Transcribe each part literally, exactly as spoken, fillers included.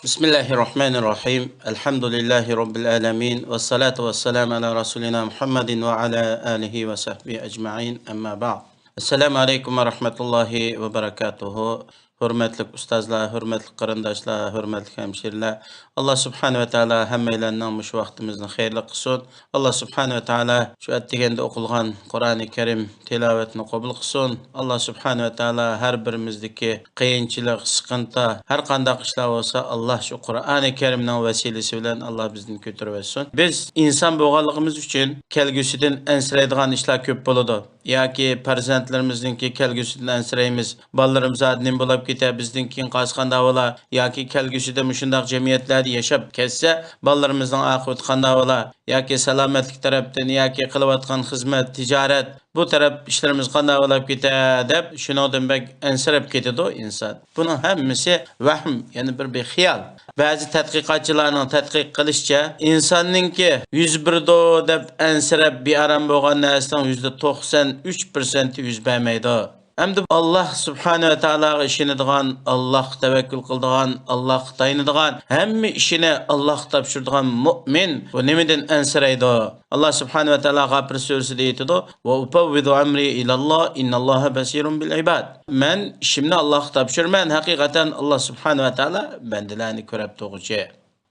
بسم الله الرحمن الرحيم. الحمد لله رب العالمين. والصلاة والسلام على رسولنا محمد وعلى آله وصحبه أجمعين. أما بعد. السلام عليكم ورحمة الله وبركاته. ھۆرمەتلىك ئۇستازلار، ھۆرمەتلىك قېرىنداشلار، ھۆرمەتلىك ھەمشىرىلەر. ئاللا سۇبھانەھۇ ۋە تائالا ھەممەيلەننىڭ مۇشۇ ۋاقتىمىزنى خەيرلىك قىلسۇن. ئاللا سۇبھانەھۇ ۋە تائالا شۇ ئەتىگەندە ئوقۇلغان قۇرئانى كەرىم تىلاۋەتنى قوبۇل قىلسۇن. ئاللا سۇبھانەھۇ ۋە تائالا ھەر بىرىمىزدىكى قىيىنچىلىق، سىقىنتا، ھەر قانداق ئىشلار بولسا، ئاللا شۇ قۇرئانى كەرىمنىڭ ۋەسىلىسى بىلەن ئاللا بىزدىن كۆتۈرۈۋەتسۇن. بىز ئىنسان بولغانلىقىمىز ئۈچۈن كەلگۈسىدىن ئەنسىرەيدىغان ئىشلار كۆپ بولىدۇ. ياكى پەرزەنتلىرىمىزنىڭكى كەلگۈسىدىن ئەنسىرەيمىز. بالىلىرىمىز زادى نېمە بولاپ كېتە، بىزدىن كېيىن قالسا قانداق بولا؟ ياكى كەلگۈسىدە مۇشۇنداق جەمئىيەتلەردە ياشاپ كەتسە، بالىلىرىمىزنىڭ ئاقىۋىتى قانداق بولا؟ ياكى سالامەتلىك تەرەپتىن، ياكى قىلىۋاتقان خىزمەت، تىجارەت، بۇ تەرەپ ئىشلىرىمىز قانداق بولاپ كېتە دەپ، شۇنىڭدىن بەك ئەنسىرەپ كېتىدۇ ئىنسان. بۇنىڭ ھەممىسى ۋەھىم، يەنى بىر، بىر خىيال. بەزى تەتقىقاتچىلارنىڭ تەتقىق قىلىشىچە، ئىنساننىڭكى يۈز بېرىدۇ دەپ ئەنسىرەپ بىئارام بولغان نەرسىنىڭ يۈزدە توقسان ئۈچ پىرسەنتى يۈز بەرمەيدۇ. ئەمدى ئاللا سۇبھانەھۇ ۋە تائالاغا ئىشىنىدىغان، ئاللاغا تەۋەككۈل قىلىدىغان، ئاللاغا تايىنىدىغان، ھەممە ئىشىنى ئاللاغا تاپشۇرىدىغان مۇئمىن بۇ نېمىدىن ئەنسىرەيدۇ؟ ئاللا سۇبھانەھۇ ۋە تائالا غاپىر سۈرىسىدە ئېيتىدۇ، «ۋە ئۇپەۋۋىزۇ ئەمرى ئىلاللا، ئىنناللاھە بەسىرۇن بىل ئىباد.» مەن ئىشىمنى ئاللاغا تاپشۇرىمەن، ھەقىقەتەن ئاللا سۇبھانەھۇ ۋە تائالا بەندىلەرنى كۆرەپ تۇرغۇچى.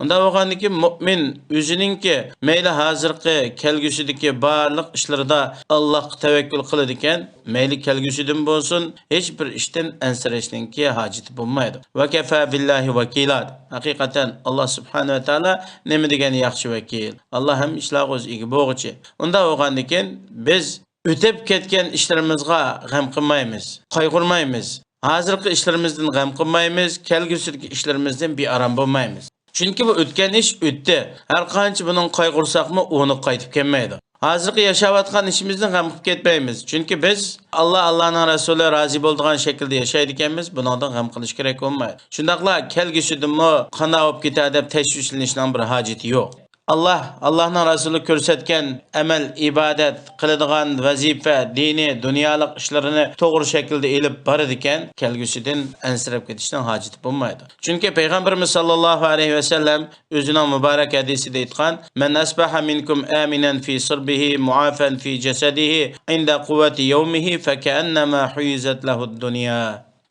ئۇنداق بولغاندىكىن مۇئمىن ئۆزىنىڭكى مەيلى ھازىرقى، كەلگۈسىدىكى بارلىق ئىشلىرىدا ئاللاھقا تەۋەككۈل قىلىدىكەن، مەيلى كەلگۈسىدىن بولسۇن، ھېچ بىر ئىشتىن ئەنسىرەشنىڭكى ھاجىتى بولمايدۇ. ۋە كەفا بىللاھى ۋەكىلا. ھەقىقەتەن ئاللا سۇبھانەھۇ ۋە تائالا نېمە دېگەن ياخشى ۋەكىل. ئاللا ھەممە ئىشلارغا ئۆزى ئىگە بولغۇچى. ئۇنداق بولغاندىكىن بىز ئۆتۈپ كەتكەن ئىشلىرىمىزغا غەم قىلمايمىز، قايغۇرمايمىز. ھازىرقى ئىشلىرىمىزدىن غەم قىلمايمىز، كەلگۈسىدىكى ئىشلىرىمىزدىن بىئارام بولمايمىز. چۈنكى بۇ ئۆتكەن ئىش ئۆتتى. ھەر قانچە بۇنىڭغا قايغۇرساقمۇ، ئۇنىڭ قايتىپ كەلمەيدۇ. ھازىرقى ياشاۋاتقان ئىشىمىزدىن غەم قىلىپ كەتمەيمىز. چۈنكى بىز ئاللا، ئاللانىڭ رەسۇلى رازى بولىدىغان شەكىلدە ياشايدىكەنمىز، بۇنىڭدىن غەم قىلىش كېرەك بولمايدۇ. شۇنداقلا كەلگۈسىدىنمۇ قانداق بولۇپ كېتەر دەپ تەشۋىشلىنىشنىڭ بىر ھاجىتى يوق. ئاللا، ئاللانىڭ رەسۇلى كۆرسەتكەن ئەمەل، ئىبادەت، قىلىدىغان ۋەزىپە، دىنىي، دۇنيالىق ئىشلىرىنى توغرا شەكىلدە ئېلىپ بارىدىكەن، كەلگۈسىدىن ئەنسىرەپ كېتىشنىڭ ھاجىتى بولمايدۇ. چۈنكى پەيغەمبىرىمىز ساللاللاھۇ ئەلەيھى ۋەسەللەم ئۆزىنىڭ مۇبارەك ھەدىسىدە ئېيتقان، «مەن ئەسبەھە مىنكۇم ئامىنەن فى سىربىھى، مۇئافەن فى جەسەدىھى، ئىندە قۇۋۋەتى يەۋمىھى، فەكەئەننەما ھۇيزەت لەھۇد دۇنيا.»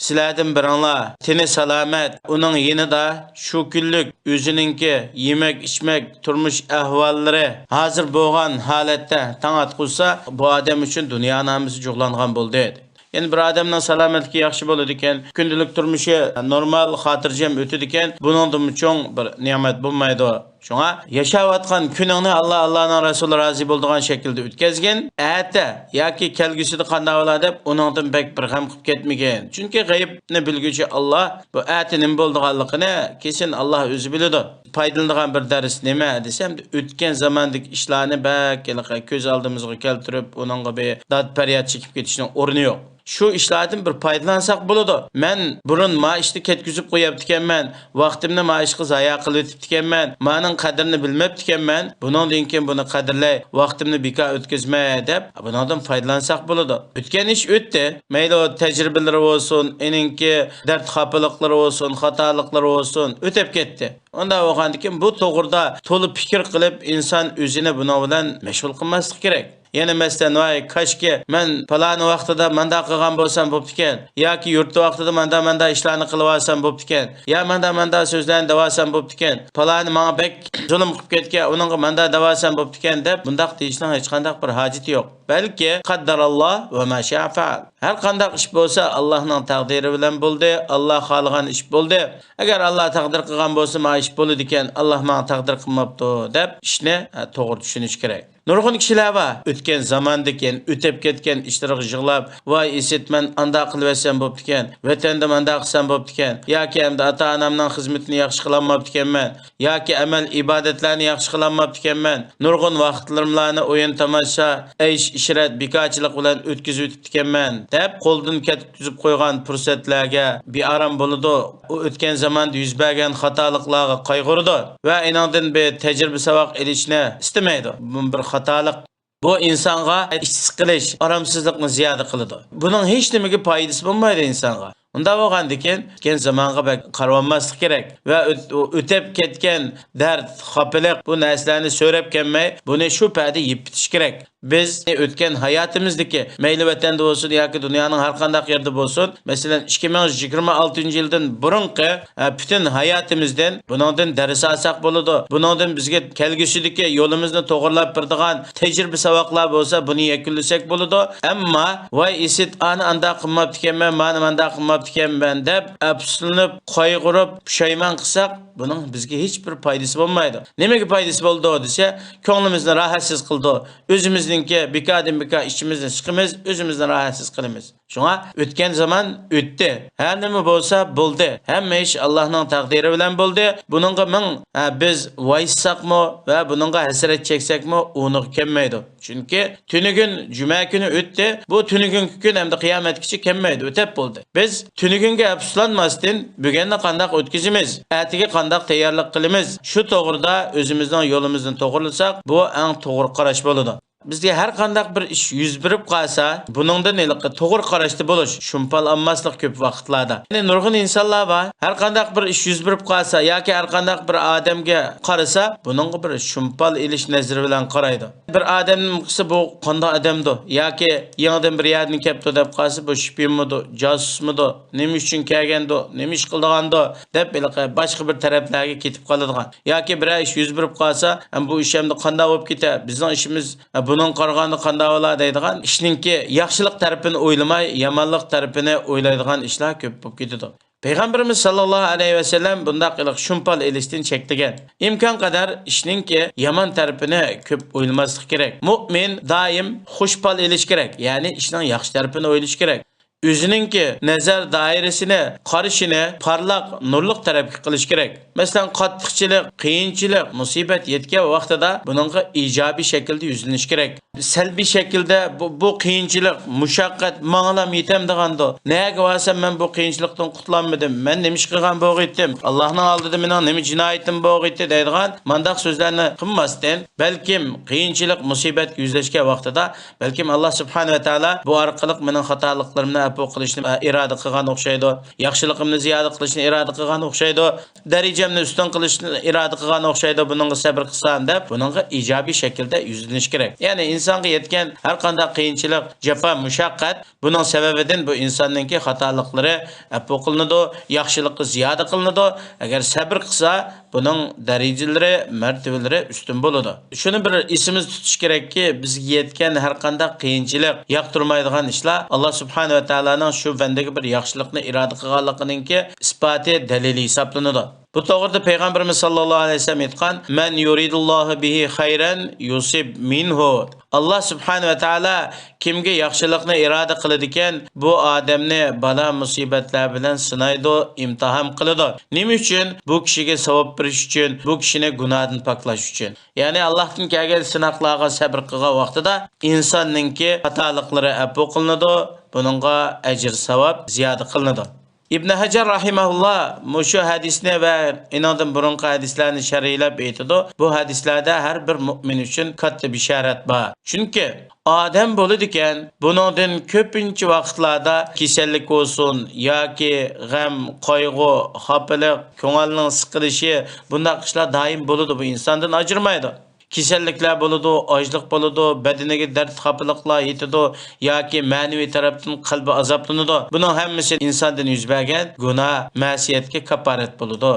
سىلەردىن بىرىڭلار تېنى سالامەت، ئۇنىڭ يېنىدا شۇ كۈنلۈك ئۆزىنىڭكى يېمەك-ئىچمەك، تۇرمۇش ئەھۋاللىرى ھازىر بولغان ھالەتتە تاڭ ئاتقۇزسا، بۇ ئادەم ئۈچۈن دۇنيا نامىسى جۇغلانغان بولدى. يەنى بىر ئادەمنىڭ سالامەتلىكى ياخشى بولىدىكەن، كۈندىلىك تۇرمۇشى نورمال، خاتىرجەم ئۆتىدىكەن، بۇنىڭدىنمۇ چوڭ بىر نېمەت بولمايدۇ. شۇڭا ياشاۋاتقان كۈنۈڭنى ئاللا، ئاللانىڭ رەسۇلى رازى بولىدىغان شەكىلدە ئۆتكەزگىن. ئەتە ياكى كەلگۈسىدە قانداق بولا دەپ ئۇنىڭدىن بەك بىر غەم قىلىپ كەتمىگىن. چۈنكى غەيىبنى بىلگۈچى ئاللا، بۇ ئەتە نېمە بولىدىغانلىقىنى كېسىن ئاللا ئۆزى بىلىدۇ. پايدىلىنىدىغان بىر دەرس نېمە دېسەم، ئۆتكەن زاماندىكى ئىشلارنى بەك ھېلىقى كۆز ئالدىمىزغا كەلتۈرۈپ، ئۇنىڭغا بىر داد پەرياد چېكىپ كېتىشنىڭ ئورنى يوق. شۇ ئىشلاردىن بىر پايدىلانساق بولىدۇ. مەن بۇرۇن ما ئىشتا كەتكۈزۈپ قويۇپتىكەنمەن، ۋاقتىمنى ما ئىشقا زايا قىلىۋېتىپتىكەنمەن، مانىڭ قەدرىنى بىلمەپتىكەنمەن، بۇنىڭدىن كېيىن بۇنى قەدىرلەي، ۋاقتىمنى بىكار ئۆتكۈزمەي دەپ، بۇنىڭدىن پايدىلانساق بولىدۇ. ئۆتكەن ئىش ئۆتتى. مەيلى ئۇ تەجرىبىلىرى بولسۇن، ئېنىڭكى دەرد خاپىلىقلىرى بولسۇن، خاتالىقلىرى بولسۇن، ئۆتۈپ كەتتى. ئۇنداق بولغاندىكىن بۇ توغرىدا تولا پىكىر قىلىپ، ئىنسان ئۆزىنى بۇنىڭ بىلەن مەشغۇل قىلماسلىق كېرەك. يەنە مەسىلەن، ۋاي، كاشكى مەن پالانى ۋاقتىدا مانداق قىلغان بولسام بوپتىكەن، ياكى يۇرتتا ۋاقتىدا ماندا، ماندا ئىشلارنى قىلىۋالسام بوپتىكەن، يا ماندا، ماندا سۆزلەرنى دەۋالسام بوپتىكەن، پالانى ماڭا بەك زۇلۇم قىلىپ كەتكەن، ئۇنىڭغا ماندا دەۋالسام بوپتىكەن دەپ، بۇنداق دېيىشنىڭ ھېچقانداق بىر ھاجىتى يوق. بەلكى قەددەراللا ۋە ما شائە فەئەل. ھەر قانداق ئىش بولسا، ئاللانىڭ تەقدىرى بىلەن بولدى، ئاللا خالىغان ئىش بولدى. ئەگەر ئاللا تەقدىر قىلغان بولسا، ما ئىش بولىدىكەن، ئاللا ماڭا تەقدىر قىلماپتۇ دەپ، ئىشنى، ھە، توغرا چۈشىنىش كېرەك. نۇرغۇن كىشىلەر بار، ئۆتكەن زاماندىكى، يەنى ئۆتۈپ كەتكەن ئىشلىرىغا يىغلاپ، ۋاي ئىسىت، مەن ئانداق قىلىۋەتسەم بوپتىكەن، ۋەتەندە مانداق قىلسام بوپتىكەن، ياكى ئەمدى ئاتا-ئانامنىڭ خىزمىتىنى ياخشى قىلالماپتىكەنمەن، ياكى ئەمەل ئىبادەتلەرنى ياخشى قىلالماپتىكەنمەن، نۇرغۇن ۋاقىتلىرىملارنى ئويۇن تاماشا، ئەيش ئىشرەت، بىكارچىلىق بىلەن ئۆتكۈزۈۋېتىپتىكەنمەن دەپ، قولدىن كەتكۈزۈپ قويغان پۇرسەتلەرگە بىئارام بولىدۇ. ئۇ ئۆتكەن زاماندا يۈز بەرگەن خاتالىقلارغا قايغۇرىدۇ ۋە ئېنىڭدىن بىر تەجرىبە ساۋاق ئېلىشنى ئىستىمەيدۇ. بۇ بىر خاتالىق. بۇ ئىنسانغا ئىچ سىقىلىش، ئارامسىزلىقنى زىيادە قىلىدۇ. بۇنىڭ ھېچ نېمىگە پايدىسى بولمايدۇ ئىنسانغا. ئۇنداق بولغاندىكىن، ئۆتكەن زامانغا بەك قارىۋالماسلىق كېرەك ۋە ئۆت-، ئۆتۈپ كەتكەن دەرد، خاپىلىق، بۇ نەرسىلەرنى سۆرەپ كەلمەي، بۇنى شۇ پەدە يېپىۋېتىش كېرەك. بىز ئۆتكەن ھاياتىمىزدىكى، مەيلى ۋەتەندە بولسۇن ياكى دۇنيانىڭ ھەر قانداق يېرىدە بولسۇن، مەسىلەن، ئىككى مىڭ يىگىرمە ئالتىنچى يىلدىن بۇرۇنقى، ئە، پۈتۈن ھاياتىمىزدىن، بۇنىڭدىن دەرس ئالساق بولىدۇ. بۇنىڭدىن بىزگە كەلگۈسىدىكى يولىمىزنى توغرىلاپ بېرىدىغان تەجرىبە ساۋاقلار بولسا، بۇنى يەكۈنلىسەك بولىدۇ. ئەمما، ۋاي ئىسىت، ئانى ئانداق قىلماپتىكەنمەن، مانى مانداق قىلماپتىكەنمەن دەپ، ئەپسۇسلىنىپ، قايغۇرۇپ، پۇشايمان قىلساق، بۇنىڭ بىزگە ھېچ بىر پايدىسى بولمايدۇ. نېمىگە پايدىسى بولىدۇ دېسە، كۆڭلىمىزنى راھەتسىز قىلىدۇ. ئۆزىمىزنىڭكى بىكاردىن بىكار ئىچىمىزنى سىقىمىز، ئۆزىمىزنى راھەتسىز قىلىمىز. شۇڭا ئۆتكەن زامان ئۆتتى. ھە، نېمە بولسا بولدى. ھەممە ئىش ئاللاھنىڭ تەقدىرى بىلەن بولدى. بۇنىڭغا مىڭ، ھە، بىز ۋايسىساقمۇ ۋە بۇنىڭغا ھەسرەت چەكسەكمۇ ئۇنىغا كەلمەيدۇ. چۈنكى تۈنۈگۈن جۈمە كۈنى ئۆتتى. بۇ تۈنۈگۈنكى كۈن ئەمدى قىيامەتكىچە كەلمەيدۇ، ئۆتەپ بولدى. بىز تۈنۈگۈنگە ئەپسۇسلانماستىن، بۈگۈننى قانداق ئۆتكۈزىمىز، ئەتىگە قانداق تەييارلىق قىلىمىز، شۇ توغرىدا ئۆزىمىزنىڭ يولىمىزنى توغرىلىساق، بۇ ئەڭ توغرا قاراش بولىدۇ. بىزگە ھەر قانداق بىر ئىش يۈز بېرىپ قالسا، بۇنىڭدىن ھېلىقى توغرا قاراشتا بولۇش، شۇمپال ئالماسلىق كۆپ ۋاقىتلاردا. يەنى نۇرغۇن ئىنسانلار بار، ھەر قانداق بىر ئىش يۈز بېرىپ قالسا ياكى ھەر قانداق بىر ئادەمگە قارىسا، بۇنىڭغا بىر شۇمپال ئېلىش نەزىرى بىلەن قارايدۇ. بىر ئادەمنى قىلسا، بۇ قانداق ئادەمدۇ؟ ياكى يېڭىدىن بىر يەردىن كەپتۇ دەپ قالسا، بۇ شپىيونمىدۇ، جاسۇسمىدۇ، نېمە ئۈچۈن كەلگەندۇ، نېمە ئىش قىلىدىغاندۇ دەپ ھېلىقى باشقا بىر تەرەپلەرگە كېتىپ قالىدىغان. ياكى بىرەر ئىش يۈز بېرىپ قالسا، ھەم بۇ ئىش ئەمدى قانداق بولۇپ كېتە؟ بىزنىڭ ئىشىمىز، ھە، بۇنىڭغا قارىغاندا قانداق بولا دەيدىغان ئىشنىڭكى ياخشىلىق تەرىپىنى ئويلىماي، يامانلىق تەرىپىنى ئويلايدىغان ئىشلار كۆپ بولۇپ كېتىدۇ. پەيغەمبىرىمىز ساللاللاھۇ ئەلەيھى ۋەسەللەم بۇنداق قىلىق شۇمپال ئېلىشتىن چەكلىگەن. ئىمكان قەدەر ئىشنىڭكى يامان تەرىپىنى كۆپ ئويلىماسلىق كېرەك. مۇئمىن دائىم خۇشپال ئېلىش كېرەك، يەنى ئىشنىڭ ياخشى تەرىپىنى ئويلىشى كېرەك. ئۆزىنىڭكى نەزەر دائىرىسىنى، قارىشىنى پارلاق، نۇرلۇق تەرەپكە قىلىش كېرەك. مەسىلەن، قاتتىقچىلىق، قىيىنچىلىق، مۇسىبەت يەتكەن ۋاقتىدا بۇنىڭغا ئىجابىي شەكىلدە يۈزلىنىش كېرەك. سەلبىي شەكىلدە بۇ، بۇ قىيىنچىلىق، مۇشەققەت ماڭىلام يېتەمدىغاندۇ؟ نەگە بارسام مەن بۇ قىيىنچىلىقتىن قۇتۇلالمىدىم؟ مەن نېمە ئىش قىلغان بولغىيتتىم؟ ئاللاھنىڭ ئالدىدا مېنىڭ نېمە جىنايىتىم بولغىيتتى؟ دەيدىغان مانداق سۆزلەرنى قىلماستىن، بەلكىم قىيىنچىلىق، مۇسىبەتكە يۈزلەشكەن ۋاقتىدا، بەلكىم ئاللا سۇبھانەھۇ ۋە تائالا بۇ ئارقىلىق مېنىڭ خاتالىقلىرىمنى ئەپۇ قىلىشنى، ئە، ئىرادە قىلغان ئوخشايدۇ، ياخشىلىقىمنى زىيادە قىلىشنى ئىرادە قىلغان ئوخشايدۇ، دەرىجەمنى ئۈستۈن قىلىشنى ئىرادە قىلغان ئوخشايدۇ، بۇنىڭغا سەبىر قىلسام دەپ، بۇنىڭغا ئىجابىي شەكىلدە يۈزلىنىش كېرەك. يەنى ئىنسانغا يەتكەن ھەر قانداق قىيىنچىلىق، جاپا، مۇشەققەت، بۇنىڭ سەۋەبىدىن بۇ ئىنساننىڭكى خاتالىقلىرى ئەپۇ قىلىنىدۇ، ياخشىلىقى زىيادە قىلىنىدۇ. ئەگەر سەبىر قىلسا، بۇنىڭ دەرىجىلىرى، مەرتىۋىلىرى ئۈستۈن بولىدۇ. شۇنى بىر ئېسىمىزدە تۇتۇش كېرەككى، بىزگە يەتكەن ھەر قانداق قىيىنچىلىق، ياقتۇرمايدىغان ئىشلار ئاللا سۇبھانەھۇ ۋە تائالانىڭ شۇ بەندىگە بىر ياخشىلىقنى ئىرادە قىلغانلىقىنىڭكى ئىسپاتى، دەلىلى ھېسابلىنىدۇ. بۇ توغرىدا پەيغەمبىرىمىز ساللاللاھۇ ئەلەيھى ۋەسەللەم ئېيتقان، مەن يۇرىدۇللاھۇ بىھى خەيرەن يۇسىب مىنھۇ. ئاللا سۇبھانەھۇ ۋە تائالا كىمگە ياخشىلىقنى ئىرادە قىلىدىكەن، بۇ ئادەمنى بالا مۇسىبەتلەر بىلەن سىنايدۇ، ئىمتىھان قىلىدۇ. نېمە ئۈچۈن؟ بۇ كىشىگە ساۋاب بېرىش ئۈچۈن، بۇ كىشىنى گۇناھتىن پاكلاش ئۈچۈن. يەنى ئاللاھتىن كەلگەن سىناقلارغا سەبىر قىلغان ۋاقتىدا ئىنساننىڭكى خاتالىقلىرى ئەپۇ قىلىنىدۇ، بۇنىڭغا ئەجىر ساۋاب زىيادە قىلىنىدۇ. ئىبن ھەجەر راھىمەھۇللا مۇشۇ ھەدىسنى ۋە ئېنىڭدىن بۇرۇنقى ھەدىسلەرنى شەرھلەپ ئېيتىدۇ، بۇ ھەدىسلەردە ھەر بىر مۇئمىن ئۈچۈن كاتتا بېشارەت بار. چۈنكى ئادەم بولىدىكەن، بۇنىڭدىن كۆپىنچە ۋاقىتلاردا كېسەللىك بولسۇن ياكى غەم، قايغۇ، خاپىلىق، كۆڭۈلنىڭ سىقىلىشى، بۇنداق ئىشلار دائىم بولىدۇ، بۇ ئىنساندىن ئاجرىمايدۇ. كېسەللىكلەر بولىدۇ، ئاجلىق بولىدۇ، بەدىنىگە دەرد، خاپىلىقلار يېتىدۇ ياكى مەنىۋى تەرەپتىن قەلبى ئازابلىنىدۇ. بۇنىڭ ھەممىسى ئىنساندىن يۈز بەرگەن گۇناھ، مەسىيەتكە كاپپارەت بولىدۇ.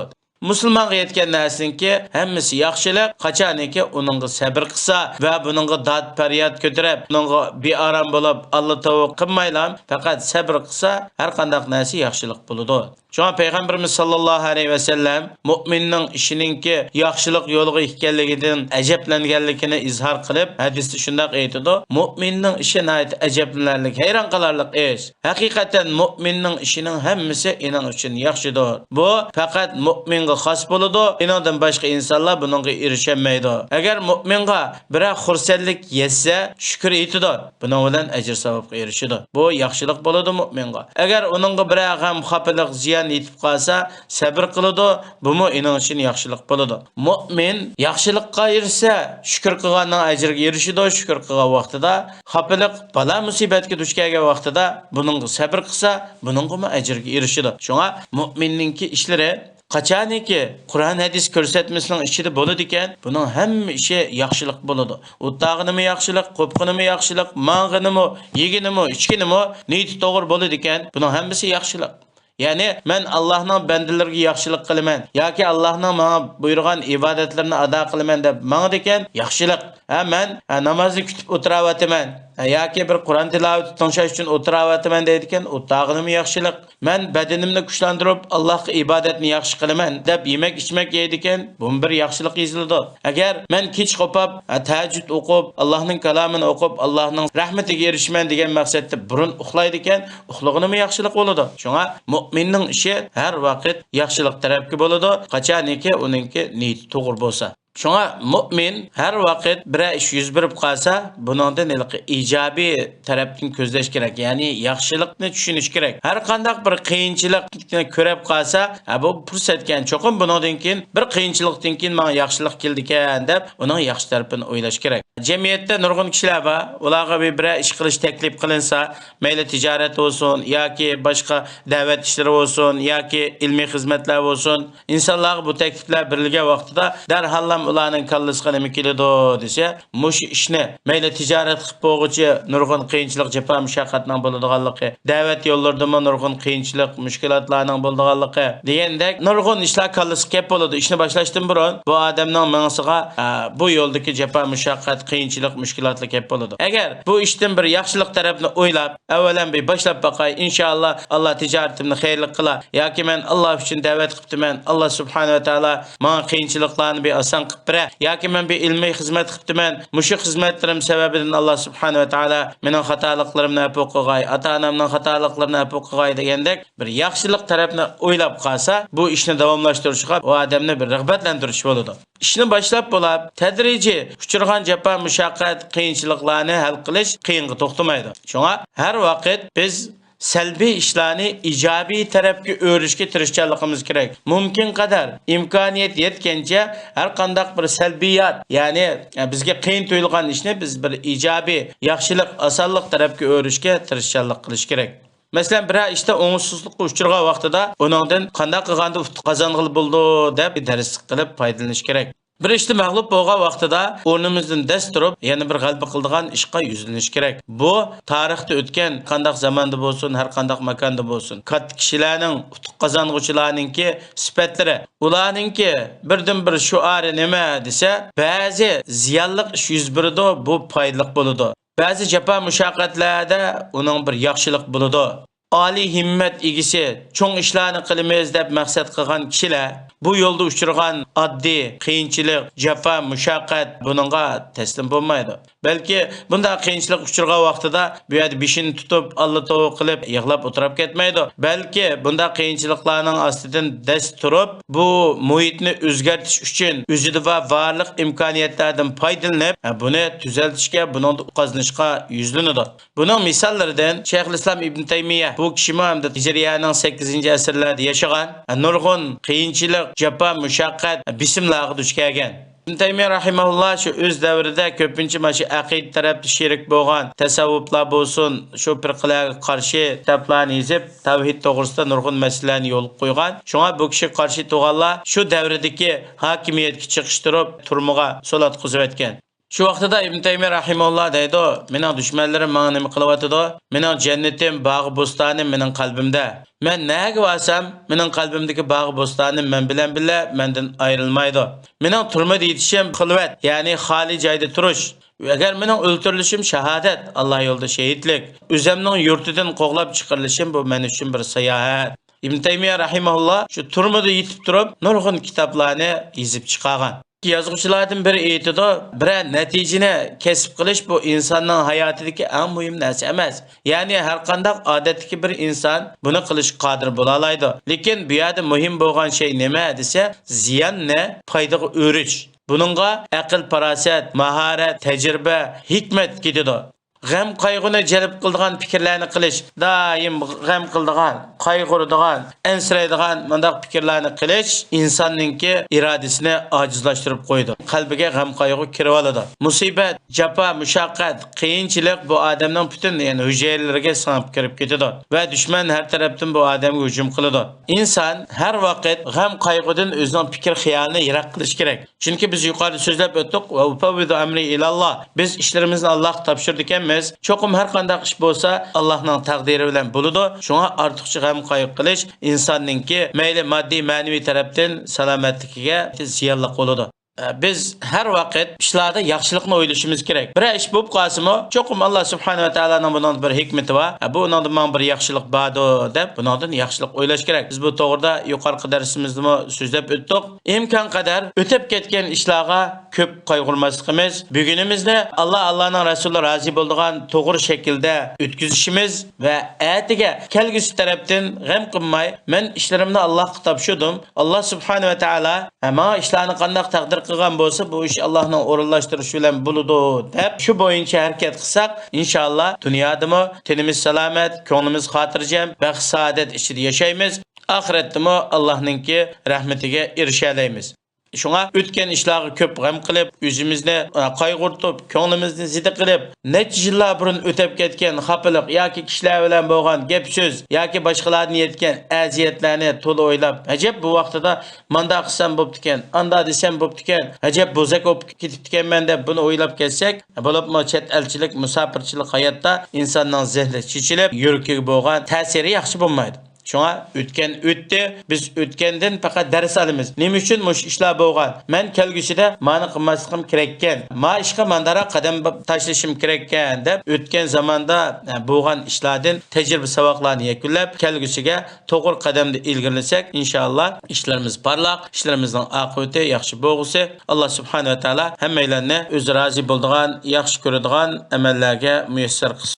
مۇسۇلمانغا يەتكەن نەرسىنىڭكى ھەممىسى ياخشىلىق، قاچانكى ئۇنىڭغا سەبىر قىلسا ۋە بۇنىڭغا داد پەرياد كۆتۈرۈپ، بۇنىڭغا بىئارام بولۇپ، ئاللا تاۋۇ قىلمايلا، پەقەت سەبىر قىلسا، ھەر قانداق نەرسە ياخشىلىق بولىدۇ. شۇڭا پەيغەمبىرىمىز ساللاللاھۇ ئەلەيھى ۋەسەللەم مۇئمىننىڭ ئىشىنىڭكى ياخشىلىق يولىغا ئىكەنلىكىدىن ئەجەبلەنگەنلىكىنى ئىزھار قىلىپ، ھەدىستە شۇنداق ئېيتىدۇ، مۇئمىننىڭ ئىشى ناھايىتى ئەجەبلىنەرلىك، ھەيران قالارلىق ئىش. ھەقىقەتەن مۇئمىننىڭ ئىشىنىڭ ھەممىسى ئېنىڭ ئۈچۈن ياخشىدۇر. بۇ پەقەت مۇئمىنغا خاس بولىدۇ، ئېنىڭدىن باشقا ئىنسانلار بۇنىڭغا ئېرىشەلمەيدۇ. ئەگەر مۇئمىنغا بىرەر خۇرسەنلىك يەتسە، شۈكۈر ئېيتىدۇ، بۇنىڭ بىلەن ئەجىر ساۋابقا ئېرىشىدۇ. بۇ ياخشىلىق بولىدۇ مۇئمىنغا. ئەگەر ئۇنىڭغا بىرەر غەم، خاپىلىق، زىيان يېتىپ قالسا، سەبرى قىلىدۇ، بۇمۇ ئېنىڭ ئۈچۈن ياخشىلىق بولىدۇ. مۆمىن ياخشىلىققا ئېرىشسە، شۈكۈر قىلغاننىڭ ئەجرىگە ئېرىشىدۇ، شۈكۈر قىلغان ۋاقتىدا خاپىلىق، بالا-مۇسىبەتكە دۇچ كەلگەن ۋاقتىدا بۇنىڭغا سەبرى قىلسا، بۇنىڭغىمۇ ئەجرىگە ئېرىشىدۇ. شۇڭا مۆمىننىڭكى ئىشلىرى قاچانكى قۇرئان ھەدىس كۆرسەتمىسىنىڭ ئىچىدە بولىدىكەن، بۇنىڭ ھەممە ئىشى ياخشىلىق بولىدۇ. ئولتۇرغىنىمۇ ياخشىلىق، قوپقىنىمۇ ياخشىلىق، ماڭغىنىمۇ، يېگىنىمۇ، ئىچكىنىمۇ نىيىتى توغرا بولىدىكەن، بۇنىڭ ھەممىسى ياخشىلىق. يەنى، مەن ئاللاھنىڭ بەندىلىرىگە ياخشىلىق قىلىمەن ياكى ئاللاھنىڭ ماڭا بۇيرۇغان ئىبادەتلىرىنى ئادا قىلىمەن دەپ ماڭىدىكەن، ياخشىلىق. ھە، مەن، ھە، نامازنى كۈتۈپ ئولتۇراۋاتىمەن، ھە، ياكى بىر قۇرئان تىلاۋىتى تىڭشاش ئۈچۈن ئولتۇراۋاتىمەن دەيدىكەن، ئولتۇرغىنىمۇ ياخشىلىق. مەن بەدىنىمنى كۈچلەندۈرۈپ، ئاللاھقا ئىبادەتنى ياخشى قىلىمەن دەپ يېمەك-ئىچمەك يەيدىكەن، بۇمۇ بىر ياخشىلىق يېزىلىدۇ. ئەگەر مەن كېچە قوپاپ، ھە، تەھەججۇد ئوقۇپ، ئاللاھنىڭ كالامىنى ئوقۇپ، ئاللاھنىڭ رەھمىتىگە ئېرىشىمەن دېگەن مەقسەتتە بۇرۇن ئۇخلايدىكەن، ئۇخلىغىنىمۇ ياخشىلىق بولىدۇ. شۇڭا مۆمىننىڭ ئىشى ھەر ۋاقىت ياخشىلىق تەرەپكە بولىدۇ، قاچانكى ئۇنىڭكى نىيىتى توغرا بولسا. شۇڭا مۆمىن ھەر ۋاقىت بىرەر ئىش يۈز بېرىپ قالسا، بۇنىڭدىن ھېلىقى ئىجابىي تەرەپتىن كۆزلەش كېرەك، يەنى ياخشىلىقنى چۈشىنىش كېرەك. ھەر قانداق بىر قىيىنچىلىقنى كۆرۈپ قالسا، ھە، بۇ پۇرسەتكەن، چوقۇم بۇنىڭدىن كېيىن، بىر قىيىنچىلىقتىن كېيىن ماڭا ياخشىلىق كېلىدىكەن دەپ، ئۇنىڭ ياخشى تەرىپىنى ئويلاش كېرەك. جەمئىيەتتە نۇرغۇن كىشىلەر بار، ئۇلارغا بىر، بىرەر ئىش قىلىش تەكلىپ قىلىنسا، مەيلى تىجارەت بولسۇن ياكى باشقا دەۋەت ئىشلىرى بولسۇن ياكى ئىلمىي خىزمەتلەر بولسۇن، ئىنسانلارغا بۇ تەكلىپلەر بېرىلگەن ۋاقتىدا دەرھاللام ئۇلارنىڭ كاللىسىغا نېمە كېلىدۇ دېسە، مۇشۇ ئىشنى مەيلى تىجارەت قىلىپ بولغۇچى نۇرغۇن قىيىنچىلىق، جاپا، مۇشەققەتنىڭ بولىدىغانلىقى، دەۋەت يوللىرىدىمۇ نۇرغۇن قىيىنچىلىق، مۇشكىلاتلارنىڭ بولىدىغانلىقى دېگەندەك نۇرغۇن ئىشلار كاللىسىغا كەپ بولىدۇ. ئىشنى باشلاشتىن بۇرۇن بۇ ئادەمنىڭ مېڭىسىغا، ئە، بۇ يولدىكى جاپا، مۇشەققەت، قىيىنچىلىق، مۇشكىلاتلار كەپ بولىدۇ. ئەگەر بۇ ئىشتىن بىر ياخشىلىق تەرەپنى ئويلاپ، ئەۋۋەلەن بىر باشلاپ باقاي، ئىنشائاللا، ئاللا تىجارىتىمنى خەيرلىك قىلار ياكى مەن ئاللا ئۈچۈن دەۋەت قىپتىمەن، ئاللا سۇبھانەھۇ ۋە تائالا ماڭا قىيىنچىلىقلارنى بىر ئاسان قىپ بېرە ياكى مەن بىر ئىلمىي خىزمەت قىپتىمەن، مۇشۇ خىزمەتلىرىم سەۋەبىدىن ئاللا سۇبھانەھۇ ۋە تائالا مېنىڭ خاتالىقلىرىمنى ئەپۇ قىلغاي، ئاتا-ئانامنىڭ خاتالىقلىرىنى ئەپۇ قىلغاي دېگەندەك بىر ياخشىلىق تەرەپنى ئويلاپ قالسا، بۇ ئىشنى داۋاملاشتۇرۇشىغا ئۇ ئادەمنى بىر رىغبەتلەندۈرۈش بولىدۇ. ئىشنى باشلاپ بولاپ، تەدرىجىي ئۇچرىغان جاپا، مۇشەققەت، قىيىنچىلىقلارنى ھەل قىلىش قىيىنغا توختىمايدۇ. شۇڭا ھەر ۋاقىت بىز سەلبىي ئىشلارنى ئىجابىي تەرەپكە ئۆرۈشكە تىرىشچانلىقىمىز كېرەك. مۇمكىن قەدەر، ئىمكانىيەت يەتكەنچە ھەر قانداق بىر سەلبىيات، يەنى بىزگە قىيىن تۇيۇلغان ئىشنى بىز بىر ئىجابىي، ياخشىلىق، ئاسانلىق تەرەپكە ئۆرۈشكە تىرىشچانلىق قىلىش كېرەك. مەسىلەن، بىرەر ئىشتا ئوڭۇشسىزلىققا ئۇچرىغان ۋاقتىدا ئۇنىڭدىن قانداق قىلغاندا ئۇتۇق قازانغىلى بولىدۇ دەپ دەرسلىك قىلىپ پايدىلىنىش كېرەك. بىر ئىشتا مەغلۇپ بولغان ۋاقتىدا ئورنىمىزدىن دەس تۇرۇپ، يەنە بىر غەلىبە قىلىدىغان ئىشقا يۈزلىنىش كېرەك. بۇ تارىختا ئۆتكەن قانداق زاماندا بولسۇن، ھەر قانداق ماكاندا بولسۇن، كاتتا كىشىلەرنىڭ ئۇتۇق قازانغۇچىلارنىڭكى سۈپەتلىرى. ئۇلارنىڭكى بىردىنبىر شوئارى نېمە دېسە، بەزى زىيانلىق ئىش يۈز بېرىدۇ، بۇ پايدىلىق بولىدۇ. بەزى جاپا مۇشەققەتلەردە ئۇنىڭ بىر ياخشىلىق بولىدۇ. ئالىي ھىممەت ئىگىسى، چوڭ ئىشلارنى قىلىمىز دەپ مەقسەت قىلغان كىشىلەر بۇ يولدا ئۇچرىغان ئاددىي قىيىنچىلىق، جاپا مۇشەققەت بۇنىڭغا تەسلىم بولمايدۇ. بەلكى بۇنداق قىيىنچىلىق ئۇچرىغان ۋاقتىدا بۇ يەردە بېشىنى تۇتۇپ، ئاللا توۋا قىلىپ يىغلاپ ئولتۇرۇپ كەتمەيدۇ. بەلكى بۇنداق قىيىنچىلىقلارنىڭ ئاستىدىن دەس تۇرۇپ، بۇ مۇھىتنى ئۆزگەرتىش ئۈچۈن ئۆزىدە بار بارلىق ئىمكانىيەتلەردىن پايدىلىنىپ، بۇنى تۈزەلتىشكە، بۇنىڭدا قازىنىشقا يۈزلىنىدۇ. بۇنىڭ مىساللىرىدىن شەيخۇلئىسلام ئىبن تەيمىيە، بۇ كىشىمۇ ھەمدە ھىجرىيەنىڭ سەككىزىنچى ئەسىرلەردە ياشىغان، نۇرغۇن قىيىنچىلىق، جاپا، مۇشەققەت، بېسىملارغا دۇچ كەلگەن. ئىبن تەيمىيە رەھىمەھۇللا شۇ ئۆز دەۋرىدە كۆپىنچە مانا شۇ ئەقىدە تەرەپتە شېرىك بولغان تەسەۋۋۇپلار بولسۇن، شۇ پىرقىلەرگە قارشى كىتابلارنى يېزىپ، تەۋھىد توغرىسىدا نۇرغۇن مەسىلىلەرنى يولغا قويغان. شۇڭا بۇ كىشىگە قارشى تۇرغانلار شۇ دەۋردىكى ھاكىمىيەتكە چىقىشتۇرۇپ، تۈرمىگە سولاتقۇزۇۋەتكەن. شۇ ۋاقتىدا ئىبن تەيمىيە رەھىمەھۇللا دەيدۇ، مېنىڭ دۈشمەنلىرىم ماڭا نېمە قىلىۋاتىدۇ؟ مېنىڭ جەننىتىم، باغ-بوستانىم مېنىڭ قەلبىمدە. مەن نەگە بارسام، مېنىڭ قەلبىمدىكى باغ-بوستانىم مەن بىلەن بىللە، مەندىن ئايرىلمايدۇ. مېنىڭ تۈرمىدە يېتىشىم خىلۋەت، يەنى خالىي جايدا تۇرۇش. ئەگەر مېنىڭ ئۆلتۈرۈلۈشۈم شاھادەت، ئاللا يولىدا شېھىتلىك. ئۆزەمنىڭ يۇرتىدىن قوغلاپ چىقىرىلىشىم بۇ مەن ئۈچۈن بىر ساياھەت. ئىبن تەيمىيە رەھىمەھۇللا شۇ تۈرمىدە يېتىپ تۇرۇپ نۇرغۇن كىتابلارنى يېزىپ چىقارغان. يازغۇچىلاردىن بىرى ئېيتىدۇ، بىرەر نەتىجىنى كەسىپ قىلىش بۇ ئىنساننىڭ ھاياتىدىكى ئەڭ مۇھىم نەرسە ئەمەس. يەنى ھەرقانداق ئادەتتىكى بىر ئىنسان بۇنى قىلىشقا قادىر بولالايدۇ. لېكىن بۇ يەردە مۇھىم بولغان شەي نېمە دېسە، زىياننى پايدىغا ئۆرۈش. بۇنىڭغا ئەقىل-پاراسەت، ماھارەت، تەجرىبە، ھېكمەت كېتىدۇ. غەم-قايغۇنى جەلپ قىلىدىغان پىكىرلەرنى قىلىش، دائىم غەم قىلىدىغان، قايغۇرىدىغان، ئەنسىرەيدىغان مۇنداق پىكىرلەرنى قىلىش ئىنساننىڭكى ئىرادىسىنى ئاجىزلاشتۇرۇپ قويىدۇ. قەلبىگە غەم-قايغۇ كىرىۋالىدۇ. مۇسىبەت، جاپا، مۇشەققەت، قىيىنچىلىق بۇ ئادەمنىڭ پۈتۈن، يەنى، ھۈجەيرىلىرىگە سىڭىپ كىرىپ كېتىدۇ ۋە دۈشمەن ھەر تەرەپتىن بۇ ئادەمگە ھۇجۇم قىلىدۇ. ئىنسان ھەر ۋاقىت غەم-قايغۇدىن ئۆزىنىڭ پىكىر-خىيالىنى يىراق قىلىشى كېرەك. چۈنكى بىز يۇقىرىدا سۆزلەپ ئۆتتۇق، «ۋە ئۇفەۋۋىزۇ ئەمرى ئىلاللا»، بىز ئىشلىرىمىزنى ئاللاھقا تاپشۇرىدىكەنمىز. چوقۇم ھەر قانداق ئىش بولسا، ئاللاھنىڭ تەقدىرى بىلەن بولىدۇ. شۇڭا ئارتۇقچە غەم-قايغۇ قىلىش ئىنساننىڭكى مەيلى ماددىي، مەنىۋى تەرەپتىن سالامەتلىكىگە زىيانلىق بولىدۇ. بىز ھەر ۋاقىت ئىشلاردا ياخشىلىقنى ئويلىشىمىز كېرەك. بىرەر ئىش بولۇپ قالسىمۇ، چوقۇم ئاللا سۇبھانەھۇ ۋە تائالانىڭ بۇنىڭدا بىر ھېكمىتى بار، بۇ ئۇنىڭدا ماڭا بىر ياخشىلىق باردۇ، دەپ بۇنىڭدىن ياخشىلىق ئويلاش كېرەك. بىز بۇ توغرىدا يۇقىرىقى دەرسىمىزدىمۇ سۆزلەپ ئۆتتۇق. ئىمكان قەدەر ئۆتۈپ كەتكەن ئىشلارغا كۆپ قايغۇرماسلىقىمىز، بۈگۈنىمىزنى ئاللا، ئاللانىڭ رەسۇلى رازى بولىدىغان توغرا شەكىلدە ئۆتكۈزۈشىمىز ۋە ئەتىگە، كەلگۈسى تەرەپتىن غەم قىلماي، مەن ئىشلىرىمنى ئاللاھقا تاپشۇردۇم، ئاللا سۇبھانەھۇ ۋە تائالا، ھە، ماڭا ئىشلارنى قانداق تەقدىر قىلغان بولسا، بۇ ئىش ئاللانىڭ ئورۇنلاشتۇرۇشى بىلەن بولىدۇ، دەپ شۇ بويىچە ھەرىكەت قىلساق، ئىنشائاللا، دۇنيادىمۇ تېنىمىز سالامەت، كۆڭلىمىز خاتىرجەم، بەخت-سائادەت ئىچىدە ياشايمىز. ئاخىرەتتىمۇ ئاللانىڭكى رەھمىتىگە ئېرىشەلەيمىز. شۇڭا ئۆتكەن ئىشلارغا كۆپ غەم قىلىپ، ئۆزىمىزنى، ئە، قايغۇرتۇپ، كۆڭلىمىزنى زېدە قىلىپ، نەچچە يىللار بۇرۇن ئۆتەپ كەتكەن خاپىلىق ياكى كىشىلەر بىلەن بولغان گەپ-سۆز ياكى باشقىلاردىن يەتكەن ئەزىيەتلەرنى تولا ئويلاپ، ئەجەب، بۇ ۋاقتىدا مانداق قىلسام بوپتىكەن، ئاندا دېسەم بوپتىكەن، ئەجەب، بوزەك بولۇپ كېتىپتىكەنمەن دەپ بۇنى ئويلاپ كەتسەك، بولۇپمۇ چەت ئەلچىلىك، مۇساپىرچىلىق ھاياتتا ئىنساننىڭ زېھنى چېچىلىپ، يۈرىكىگە بولغان تەسىرى ياخشى بولمايدۇ. شۇڭا ئۆتكەن ئۆتتى، بىز ئۆتكەندىن پەقەت دەرس ئالىمىز. نېمە ئۈچۈن مۇشۇ ئىشلار بولغان؟ مەن كەلگۈسىدە مانا قىلماسلىقىم كېرەككەن، ما ئىشقا مانداراق قەدەم تاشلىشىم كېرەككەن دەپ، ئۆتكەن زاماندا بولغان ئىشلاردىن تەجرىبە ساۋاقلارنى يەكۈنلەپ، كەلگۈسىگە توغرا قەدەمدە ئىلگىرىلىسەك، ئىنشائاللا، ئىشلىرىمىز پارلاق، ئىشلىرىمىزنىڭ ئاقىۋىتى ياخشى بولغۇسى. ئاللا سۇبھانەھۇ ۋە تائالا ھەممەيلەننى ئۆزى رازى بولىدىغان، ياخشى كۆرىدىغان ئەمەللەرگە مۇيەسسەر قىلسۇن.